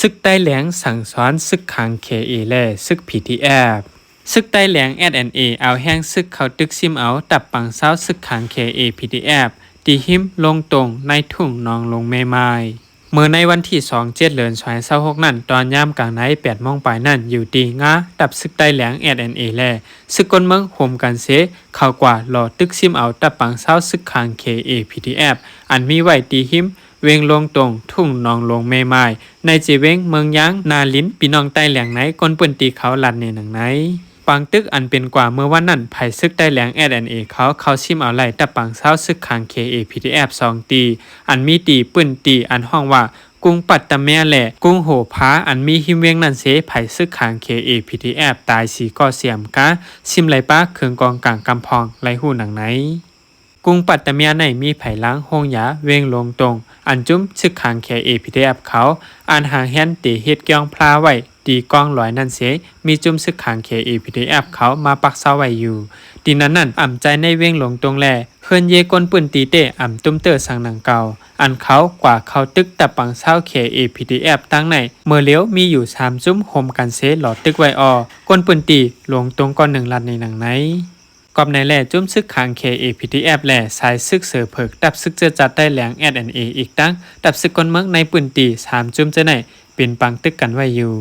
ສຶກໃຕ້ແຫຼງສັ່ງສອນ ຊຶກຂາງ ເຄເອ ແລະ ຊຶກ ພີທີແອັບ. ຊຶກໃຕ້ແຫຼງ ເອສແອນເອ ເອົາແຮງຊຶກເຂົ້າຕຶກຊິມເອົາ ຕັບປັງຊາວ ຊຶກຂາງ ເຄເອ ພີທີແອັບ ທີ່ຮິມລົງຕົງ ໃນທົ່ງໜອງຫຼົງແມ່ມາຍ. ເມື່ອໃນວັນທີ ສອງ ເຈັດ ເດືອນ ສອງພັນຊາວຫົກນັ້ນ, ຕອນຍາມກາງໃນ ແປດໂມງປາຍນັ້ນ, ຢູ່ທີ່ງາ ຕັບຊຶກໃຕ້ແຫຼງ ເອສແອນເອ ແລະ ຊຶກກົ້ນເມືອງ ໂຮມກັນເຊ ເຂົ້າກວາດຫຼໍ່ຕຶກຊິມເອົາ ຕັບປັງຊາວ ຊຶກຂາງ ເຄເອ ພີທີແອັບ ອັນມີໄວ້ທີ່ຮິມ ເວັງລົງຕົງ ທົ່ງໜອງຫຼົງແມ່ມາຍ ໃນເຈເວັງເມືອງຍາງ ນາລິນ ພີ່ນ້ອງໃຕ້ແຫຼງໃນ ຄົນພື້ນທີ່ເຂົາລາດແນໜັງໃນ. ປາງຕຶກອັນເປັນກວ່າເມື່ອວານນັ້ນ, ຝ່າຍຊຶກໃຕ້ແຫຼງ ເອສແອນເອ ເຂົາເຂົ້າຊິມເອົາໄລ່ ຕັບປັງຊາວ ຊຶກຂາງ ເຄເອ ພີທີແອັບ ສອງຕີ ອັນມີທີ່ພື້ນທີ່ອັນຮ້ອງວ່າ ກຸງປັດຕະເມຍ ແລະ ກຸງໂຫພາ ອັນມີຮິມເວັງນັ້ນເຊ, ຝ່າຍຊຶກຂາງ ເຄເອ ພີທີແອັບ ຕາຍສີ່ກໍສຽມກາ ຊິມໄລ່ປາເຄື່ອງກອງກາງກຳພອງ ໄລ່ຮູ້ໜັງໃນ. ກຸງປັດຕະເມຍໃນມີໄພລາງໂຮງຢາເວັງລົງຕົງ ອັນຈຸ້ມຊຶກຂາງ ເຄເອ ພີທີແອັບ ເຂົາ ອ່ານຫາງແຮນເຕເຮັດກຽງພລາໄວ້ ທີ່ກອງລອຍນັ້ນເຊ, ມີຈຸ້ມຊຶກຂາງ ເຄເອ ພີທີແອັບ ເຂົາມາປັກເຊົາໄວ້ຢູ່ ທີ່ນັ້ນນັ້ນ. ອ່ຳໃຈໃນເວັງລົງຕົງ ແລະ ເຮືອນເຢຄົນພື້ນທີ່ເຕ ອ່ຳຕຸ້ມເຕີສັງໜັງເກົ່າ ອັນເຂົາກວາດເຂົ້າຕຶກ ຕັບປັງຊາວ ເຄເອ ພີທີແອັບ ຕັ້ງໃນ ເມື່ອຫຼຽວມີຢູ່ສາມຈຸ້ມ ໂຮມກັນເຊ ຫຼໍ່ຕຶກໄວ້ ອໍ ຄົນພື້ນທີ່ຫຼົງຕົງກ້ອນໜຶ່ງ ລາດແນໜັງໃນ. ກອບໃນແລະ ຈຸ້ມຊຶກຂາງ ເຄເອ ພີທີແອັບ ແລະ ສາຍຊຶກເສືອເຜິກ ຕັບຊຶກເຊື້ອຊາດໃຕ້ແຫຼງ ເອສແອນເອ ອີກທັງ ຕັບຊຶກກົ້ນເມືອງໃນພື້ນທີ່ ສາມຈຸ້ມເທື່ອໃນ ເປັນປາງຕຶກກັນໄວ້ຢູ່.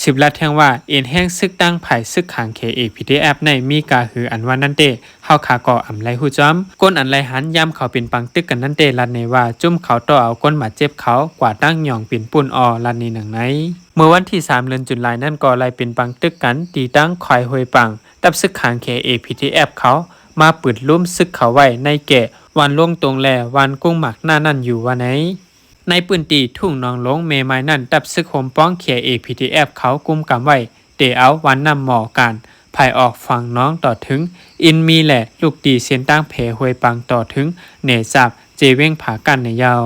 ສືບລາດແທງວ່າ ເອັນແຮງຊຶກຕັ້ງຝ່າຍຊຶກຂາງ ເຄເອ ພີທີແອັບ ໃນມີກາຫື ອັນວ່ານັ້ນເຕ ເຮົາຂ້າກໍອ່ຳໄລ່ຮູ້ຈ້ອມ. ຄົນອັນໄລ່ຫັນ ຍາມເຂົາເປັນປາງຕຶກກັນນັ້ນເຕ ລາດແນວ່າ ຈຸ້ມເຂົາຕໍ່ເອົາຄົນບາດເຈັບເຂົາ ກວາດຕັ້ງຍອງປິ່ນປຸ້ນ ອໍ ລາດແນໜັງໃນ. ເມື່ອວັນທີ ສາມ ເດືອນ ຈູລາຍນັ້ນ ກໍໄລ່ເປັນປາງຕຶກກັນ ທີ່ຕັ້ງຄວາຍຫ້ວຍປັງ ຕັບຊຶກຂາງ ເຄເອ ພີທີແອັບ ເຂົາມາປືດລຸ່ມຊຶກເຂົາໄວ້ ໃນແກ່ວັນລົງຕົງ ແລະ ວັນກຸງໝາກໜ້ານັ້ນຢູ່ວ່າໃນ. ໃນພື້ນທີ່ທົ່ງໜອງຫຼົງແມ່ມາຍນັ້ນ ຕັບຊຶກໂຮມປ້ອງ ເຄເອ ພີທີແອັບ ເຂົາກຸມກຳໄວ້ ເຕເອົາວັນນ້ຳໝໍການ ພາຍອອກຝັ່ງໜອງ ຕໍ່ເຖິງອິນມີ ແລະ ລຸກຕີເສັ້ນທາງແພຫ້ວຍປັງ ຕໍ່ເຖິງເໜຈາກເຈເວັງຜາກັ້ນໃນເຍົາ.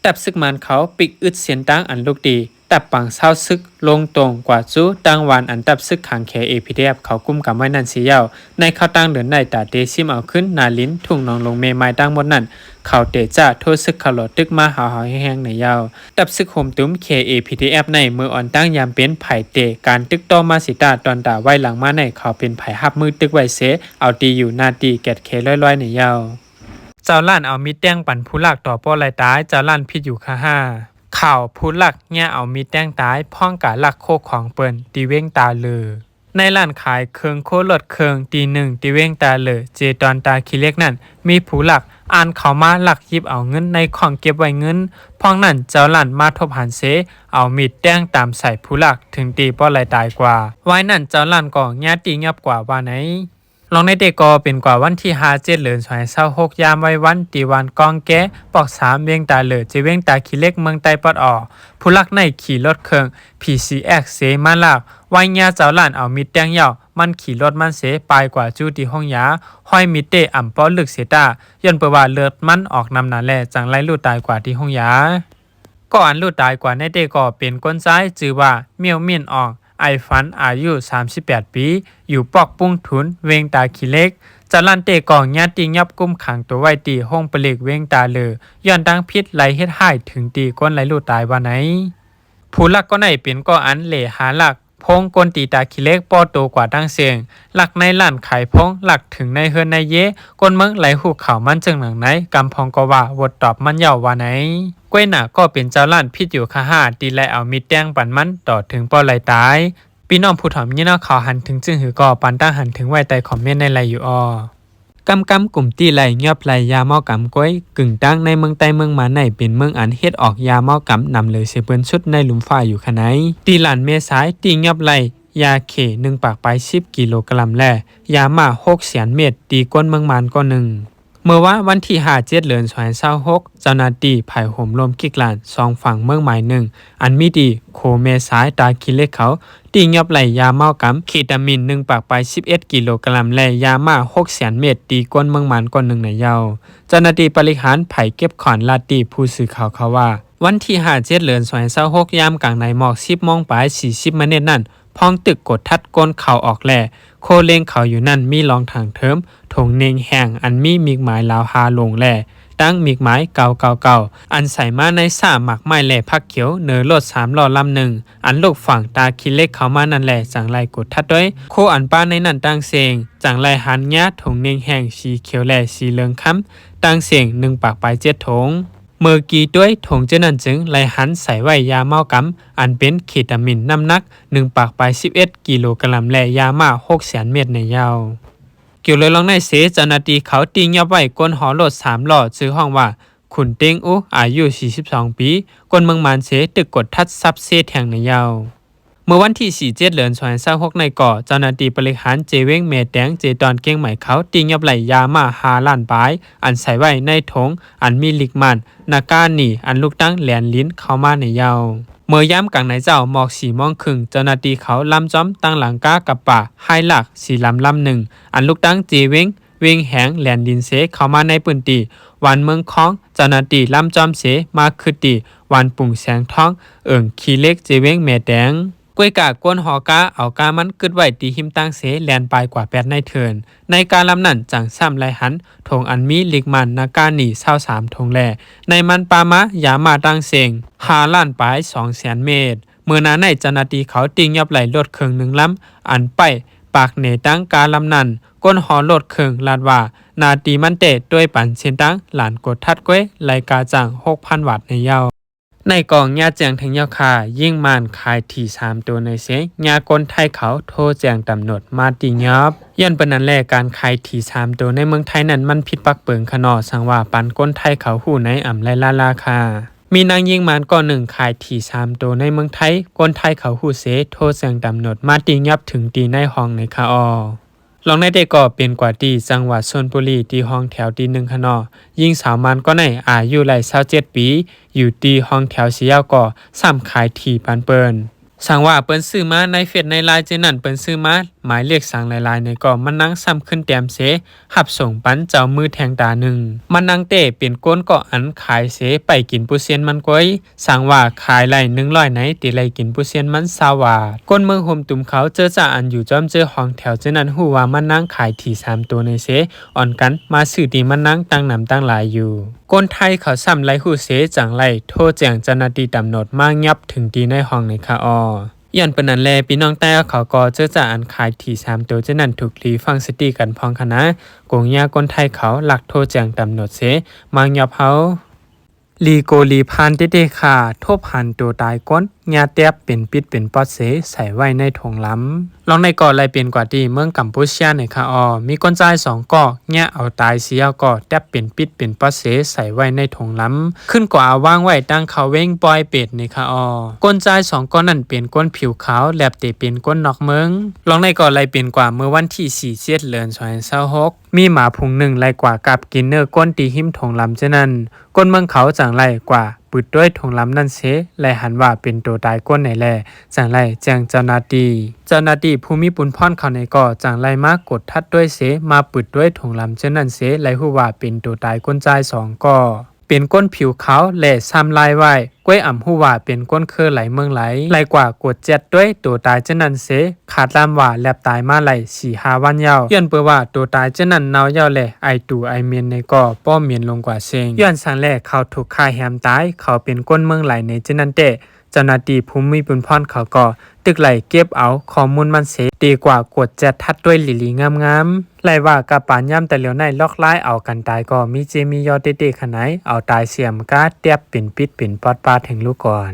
ຕັບຊຶກມານເຂົາປິກອຶດເສັ້ນທາງອັນລຸກຕີ ຕັບປັງຊາວຊຶກລົງຕົງກວາດຊູ້ ຕັ້ງວັນອັນຕັບຊຶກຂາງ ເຄເອ ພີທີແອັບ ເຂົາກຸມກຳໄວ້ນັ້ນເສຍເຍົາ. ໃນຄາວຕ່າງເດີນໄດ້ຕາເຕຊິມເອົາຄືນນາລິນ ທົ່ງໜອງຫຼົງແມ່ມາຍທັງໝົດນັ້ນ ເຂົາເຕຈະໂທຊຶກເຂົາຫຼໍ່ຕຶກມາຫາວໆແຮງໆໃນເຍົາ. ຕັບຊຶກໂຮມຕຸມ ເຄເອ ພີທີແອັບ ໃນເມື່ອອ່ອນຕັ້ງຍາມເປັນ ພາຍເຕການຕຶກຕໍ່ມາຊິຕາ ຕອນຕາໄວ້ຫຼັງມາໃນ ເຂົາເປັນພາຍຮັບມືຕຶກໄວ້ເສ ເອົາຕີຢູ່ໜ້າທີ່ແກດແຄລອຍໆໃນເຍົາ. ເຈົ້າລ້ານເອົາມີດແຕ່ງປັນຜູ້ລັກ ຕໍ່ບໍ່ໄດ້ຕາຍ ເຈົ້າລ້ານຜິດຢູ່ຄາຫ້າ. ຂ່າວຜູ້ລັກເຫຍເອົາມີດແຕ່ງຕາຍ ພ້ອມການລັກໂຄຂອງເປີນ ທີ່ເວັງຕາເລີ. ນາຍຮ້ານຂາຍເຄື່ອງຄົວລົດເຄື່ອງທີ່ໜຶ່ງ ທີ່ເວັງຕາເລີ ເຈຕອນຕາຂີ້ເຫຼັກນັ້ນ ມີຜູ້ລັກອ່ານເຂົ້າມາລັກຫຍິບເອົາເງິນໃນຂ້ອງເກັບໄວ້ເງິນ. ພ້ອມນັ້ນເຈົ້າຮ້ານມາທົບຫັນເສ ເອົາມີດແຕ່ງຕາມໃສ່ຜູ້ລັກ ເຖິງຕີບໍ່ໄດ້ຕາຍກວ່າ. ວາຍນັ້ນເຈົ້າຮ້ານກໍຍາຕິຍອບກວ່າວ່າໃນ. ລອງໃນເຕກໍເປັນກວ່າວັນທີ ຫ້າ ເຈັດ ເດືອນ ສອງພັນຊາວຫົກ ຍາມໄວວັນ ທີ່ວັນກອງແກ ປອກສາມ ເວັງຕາເລີ ເຈເວັງຕາຂີ້ເຫຼັກ ເມືອງໃຕ້ປອດອອກ. ຜູ້ລັກໃນຂີ່ລົດເຄື່ອງ ພີຊີເອັກ ເສມາລັກ. ວາຍຍາເຈົ້າລ້ານເອົາມີດແຕ່ງເຍົາ ມັນຂີ່ລົດມັນເສ ປາຍກວ່າຈູທີ່ໂຮງຢາ. ຮອຍມີດເຕອ່ຳເປາະເລິກເສຍຕາ ຍ້ອນເປີວ່າເລືອດມັນອອກນຳໜາແລ ຈັ່ງໄລ່ລູດຕາຍກວ່າທີ່ໂຮງຢາ. ກໍອັນລູດຕາຍກວ່າໃນເຕກໍເປັນຄົນຊາຍ ຊື່ວ່າ ມຽວມິນອອງ ໄອຟານ ອາຍຸ ສາມສິບແປດປີ ຢູ່ປອກປຸງທຸນ ເວັງຕາຂີ້ເຫຼັກ. ເຈົ້າລ້ານເຕກໍຍາຕິຍອບກຸມຂັງໂຕໄວ້ທີ່ໂຮງປະລິກເວັງຕາເລີ ຍ້ອນທຳຜິດໄລ່ເຮັດຮ້າຍ ເຖິງຕີຄົນໄລ່ລູດຕາຍວ່າໃນ. ຜູ້ລັກກໍໃນເປັນກໍອັນເລຫາລັກ ໂພງກົ້ນຕີຕາຂີ້ເຫຼັກ ປໍໂຕກວ່າຕ່າງເສັງ ລັກໃນຮ້ານຂາຍໂພງ ລັກເຖິງໃນເຮືອນໃນເຢ ຄົນເມືອງໄລ່ຮູ້ຂ່າວມັນເຊິ່ງໜັງໃນ ກຳພອງກໍວ່າວົດຕອບມັນເຍົາວ່າໃນ. ກ້ວຍໜ້າກໍເປັນເຈົ້າລ້ານຜິດຢູ່ຄາຫ້າ ທີ່ໄລ່ເອົາມີດແຕ່ງປັນມັນ ຕໍ່ເຖິງບໍ່ໄດ້ຕາຍ. ພີ່ນ້ອງຜູ້ຖອມຍິນເອົາຂ່າວຫັນເຖິງຈຶ່ງຫື ກໍປານຕັ້ງຫັນເຖິງໄວ້ໃຕ້ຄອມເມັນໃນໄລຢູ່ອໍ. ກຳກຳກຸ່ມທີ່ໄລ່ຍອບໄລ່ຢາເມົາກຳກ້ວຍ ກຶ່ງຕາງໃນເມືອງໃຕ້ເມືອງມານໃນ ເປັນເມືອງອັນເຮັດອອກຢາເມົາກຳນຳເລີເສເບິ່ນສຸດໃນລຸ່ມຟ້າຢູ່ຂະໄນ. ທີ່ລານແມ່ສາຍ ທີ່ຍອບໄລ່ຢາເຄ ໜຶ່ງປາກປາຍສິບກິໂລກລັມ ແລະ ຢາມ້າຫົກແສນເມັດ ທີ່ກົ້ນເມືອງມານກໍໜຶ່ງ. ເມື່ອວານວັນທີ ຫ້າ ເຈັດ ເດືອນ ສອງພັນຊາວຫົກ ເຈົ້າໜ້າທີ່ຝ່າຍໂຮມລົມກິກລານສອງຝັ່ງເມືອງໝາຍໜຶ່ງ ອັນມີທີ່ໂຄແມ່ສາຍ ຕາຂີ້ເຫຼັກເຂົາ ທີ່ຍອບໄລ່ຢາເມົາກຳເຄຕາມິນ ໜຶ່ງປາກປາຍສິບເອັດກິໂລກລັມ ແລະ ຢາມ້າຫົກແສນເມັດ ທີ່ກົ້ນເມືອງມານກ້ອນໜຶ່ງໃນເຍົາ. ເຈົ້າໜ້າທີ່ບໍລິຫານຝ່າຍເກັບຂອນລາດຕີຜູ້ສື່ຂ່າວເຂົາວ່າ ວັນທີ ຫ້າ ເຈັດ ເດືອນ ສອງພັນຊາວຫົກ ຍາມກາງໃນໝອກ ສິບໂມງປາຍ ສີ່ສິບມາເນັດນັ້ນ ພ້ອງຕຶກກົດທັດຄົນເຂົ້າອອກ ແລະ ໂຄເລັງເຂົາຢູ່ນັ້ນ ມີລອງຖັງເທີມ ຖົງເນັ່ງແຫ້ງ ອັນມີມີດໝາຍລາວຫ້າຫຼົງ ແລະ ຕັ້ງມິກໝາຍເກົ້າເກົ້າເກົ້າ ອັນໃສ່ມາໃນຊ້າໝາກໄມ້ ແລະ ຜັກຂຽວ ເນີລົດສາມລໍ້ລຳໜຶ່ງ ອັນລຸກຝັ່ງທ່າຂີ້ເຫຼັກເຂົ້າມານັ້ນແຫຼະ ຈັ່ງໄລ່ກວດທັດດ້ວຍ. ໂຄອັນປາໃນນັ້ນຕ່າງເສັງ ຈັ່ງໄລ່ຫັນຍາຖົງເໜັງແຫ້ງສີຂຽວ ແລະ ສີເຫຼືອງຄຳ ຕ່າງເສັງໜຶ່ງປາກປາຍເຈັດຖົງ. ເມື່ອກີ້ດ້ວຍຖົງເຈົ້ານັ້ນ ຈຶ່ງໄລ່ຫັນໃສ່ໄວ້ຢາເມົາກຳ ອັນເປັນເຄຕາມິນ ນ້ຳໜັກໜຶ່ງປາກປາຍສິບເອັດກິໂລກຣາມ ແລະ ຢາມ້າຫົກແສນເມັດໃນເຍົາ. ກ່ຽວເລື່ອງນີ້ເສ ເຈົ້າໜ້າທີ່ເຂົາຕີ້ຍົບໄວ້ກົ້ນຫໍລົດສາມລໍ້ ຊື່ຮ້ອງວ່າ ຂຸນເຕັງອູ ອາຍຸສີ່ສິບສອງປີ ຄົນເມືອງມານເສ ຖືກກວດທັດຊັບເຊແທ່ງໃນເຍົາ. ເມື່ອວັນທີສີ່ ເຈັດ ເດືອນ ສອງພັນຊາວຫົກ ໃນກໍ ເຈົ້າໜ້າທີ່ບໍລິຫານເຈເວັງແມ່ແຕງ ເຈຕອນກຽງໃໝ່ ເຂົາຕີ້ຍົບໄລ່ຢາມ້າຫ້າລ້ານປາຍ ອັນໃສ່ໄວ້ໃນຖົງ ອັນມີລິກມານ ນາການີ ອັນລຸກຕັ້ງແລນລິນເຂົ້າມາໃນເຍົາ. ເມື່ອຍາມກາງໃນເຈົ້າ ໝອກສີ່ໂມງເຄິ່ງ ເຈົ້າໜ້າທີ່ເຂົາລຳຈອມຕາງຫຼັງກາກັບປາ ຮາຍລາກສີດຳລຳໜຶ່ງ ອັນລຸກຕັ້ງເຈເວັງ ເວັງແຫງ ແລນລິນເຊ ເຂົ້າມາໃນພື້ນທີ່ວັນເມືອງຄອງ. ເຈົ້າໜ້າທີ່ລຳຈອມເຊ ມາຄືດທີ່ວັນປຸງແສງທອງ ເອີ່ງຂີ້ເຫຼັກ ເຈເວັງແມ່ແຕງ. ກ້ວຍກາ ກົ້ນຫໍກາ ເອົາກາມັນກຶດໄວ້ທີ່ຮິມຕາງເຊ ແລ່ນປາຍກວ່າແປດນາທີເທື່ອນ. ໃນກາລຳນັ້ນ ຈັ່ງຊ້ຳໄລ່ຫັນຖົງອັນມີລິກມານນາການີຊາວສາມຖົງ ແລະ ໃນມັນປາມາຢາມ້າຕ່າງເສັງຫ້າລ້ານປາຍສອງແສນເມັດ. ເມື່ອໜ້າໃນ ເຈົ້າໜ້າທີ່ເຂົາຕີ້ຍົບໄລ່ລົດເຄື່ອງໜຶ່ງລຳ ອັນປ້າຍປາກເໜຕາງກາລຳນັ້ນ. ກົ້ນຫໍລົດເຄື່ອງລາດວ່າ ໜ້າທີ່ມັນແຕ່ໂດຍປັນເສັ້ນທາງຫຼານກວດທັດກ້ວຍ ໄລ່ຄ່າຈ້າງຫົກພັນບາດໃນເຍົາ. ໃນກໍຍາດແຈ້ງເຖິງເຍົາຄ່າ ຍິງມານຂາຍຖີ່ສາມໂຕໃນເຊ ຍາຄົນໄທເຂົາໂທແຈ້ງຕຳຫຼວດມາຕີ້ຍົບ. ຍ້ອນເປັນນັ້ນແຫຼະ ການຂາຍຖີ່ສາມໂຕໃນເມືອງໄທນັ້ນ ມັນຜິດປັກເປິງຂະເນາະ. ສັງວ່າປັນຄົນໄທເຂົາຮູ້ໃນອຳໄລລາລາຄ່າ. ມີນາງຍິງມານກ້ອນໜຶ່ງຂາຍຖີ່ສາມໂຕໃນເມືອງໄທ ຄົນໄທເຂົາຮູ້ເສ ໂທແຈ້ງຕຳຫຼວດມາຕີ້ຍົບເຖິງທີ່ໃນຫ້ອງໃນຄະອໍ. ລອງໃນເຕກໍເປັນກວ່າທີ່ຈັງຫວັດຊົນບຸລີ ທີ່ຫ້ອງແຖວທີ່ໜຶ່ງຄະເນາະ. ຍິງສາວມານກ້ອນໃນອາຍຸໄລ່ຊາວເຈັດປີ ຢູ່ທີ່ຫ້ອງແຖວເຊຍາວກໍຊ້ຳຂາຍຖີ່ປານເປີ້ນ. ສັງວ່າເພິ່ນຊື້ມາໃນເຟສໃນລາຍເຈົ້ານັ້ນ ເພິ່ນຊື້ມາ ໝາຍເລກສັງຫຼາຍໆໃນກໍ ມັນນາງຊ້ຳຂຶ້ນແຕ້ມເຊ ຮັບສົ່ງປັນເຈົ້າມືແທ່ງຕາໜຶ່ງ. ມັນນາງເຕ້ເປັນກົ້ນກໍອັນຂາຍເຊ ໄປກິນປຸເຊນມັນກ້ວຍ. ສັງວ່າຂາຍໄລ່ໜຶ່ງຮ້ອຍໃນ ຕິໄລ່ກິນປຸເຊນມັນຊາວບາດ. ຄົນເມືອງໂຮມຕຸມເຂົາເຈີຈາອັນຢູ່ຈອມເຈີຫ້ອງແຖວເຈົ້ານັ້ນ ຮູ້ວ່າມັນນາງຂາຍຖີ່ສາມໂຕໃນເຊ ອ່ອນກັນມາຊື້ທີ່ມັນນາງຕັ້ງນຳຕັ້ງຫຼາຍຢູ່. ຄົນໄທເຂົາຊ້ຳໄລ່ຮູ້ເຊ ຈັ່ງໄລ່ໂທແຈ້ງເຈົ້າໜ້າທີ່ຕຳຫຼວດມາຍັບເຖິງທີ່ໃນຫ້ອງໃນຄະອໍ. ຍ້ອນເປັນນັ້ນແລ ພີ່ນ້ອງໃຕ້ເຂົາກໍເຈີຈາອັນຂາຍຖີ່ສາມໂຕເຈົ້ານັ້ນ ຖືກລີຟັງສະຕິກັນພ້ອມຄະນະ. ກົງຍາຄົນໄທເຂົາລັກໂທແຈ້ງຕຳຫຼວດເຊ ມາຍັບເຮົາ. ລີໂກລີພານເຕເຕຄ່າ ທົບຫັນໂຕຕາຍກົ້ນ ຍາແຕບເປັນປິດເປັນປອດເສ ໃສ່ໄວ້ໃນຖົງລຳ. ລອງໃນກໍໄລ່ເປັນກວ່າທີ່ເມືອງກຳປູເຊຍໃນຄະອໍ. ມີຄົນຊາຍສອງກໍ ຍາເອົາຕາຍເສຍກໍ ແຕບເປັນປິດເປັນປອດເສ ໃສ່ໄວ້ໃນຖົງລຳ ຂຶ້ນກໍເອົາວາງໄວ້ຕາງເຂົ້າເວັງປ່ອຍເປັດໃນຄະອໍ. ຄົນຊາຍສອງກໍນັ້ນເປັນຄົນຜິວຂາວ ແລບເຕເປັນຄົນນອກເມືອງ. ລອງໃນກໍໄລ່ເປັນກວ່າເມື່ອວັນທີສີ່ ເຈັດ ເດືອນ ສອງພັນຊາວຫົກ ມີໝາຝູງໜຶ່ງໄລ່ກວາກັບກິນເນື້ອຄົນທີ່ຮິມຖົງລຳເຈົ້ານັ້ນ. ຄົນເມືອງເຂົາຈັ່ງໄລ່ກວາ ປຶດດ້ວຍຖົງລຳນັ້ນເສ ແລະ ຫັນວ່າເປັນໂຕຕາຍກົ້ນໃນແລ ຈັ່ງໄລ່ແຈ້ງເຈົ້າໜ້າທີ່. ເຈົ້າໜ້າທີ່ຜູ້ມີບຸນພອນເຂົາໃນກໍຈັ່ງໄລ່ມາກວດທັດດ້ວຍເສ ມາປຶດດ້ວຍຖົງລຳເຈົ້ານັ້ນເສ ໄລ່ຮູ້ວ່າເປັນໂຕຕາຍຄົນຊາຍສອງກໍ ເປັນຄົນຜິວຂາວ ແລະ ຊ້ຳລາຍໄວ້ ກ້ວຍອຳຮູ້ວ່າເປັນຄົນເຄີໄຫຼເມືອງໃດ. ໄລ່ກວາກວດແຈັດດ້ວຍໂຕຕາຍເຈົ້ານັ້ນເສ ຄາດລຳວ່າແລບຕາຍມາໄດ້ສີ່ຫ້າວັນແລ້ວ ຍ້ອນເປີວ່າໂຕຕາຍເຈົ້ານັ້ນເນົ່າແລ້ວ ແລະ ໄອຕູໄອເໝັນໃນກໍບໍ່ເໝັນລົງກວ່າເສັງ. ຍ້ອນສັງແລເຂົາຖືກຂ້າແຮມຕາຍ ເຂົາເປັນຄົນເມືອງໃດໃນເຈົ້ານັ້ນແຕ່ ເຈົ້າໜ້າທີ່ຜູ້ມີບຸນພອນເຂົາກໍຕຶກໄລ່ເກັບເອົາຂໍ້ມູນມັນເສ ເຕກວາກວດແຈັດທັດດ້ວຍລີລີງາມໆ. ໄລ່ວ່າກັບປານຍາມຕະຫຼຽວໃນ ລອກລາຍເອົາກັນຕາຍກໍມີເຈມີຍໍເຕເຕຂະໄນ ເອົາຕາຍເສຍມກາ ແຕບເປັນປິດເປັນປອດປາເຖິງລູກກ່ອນ.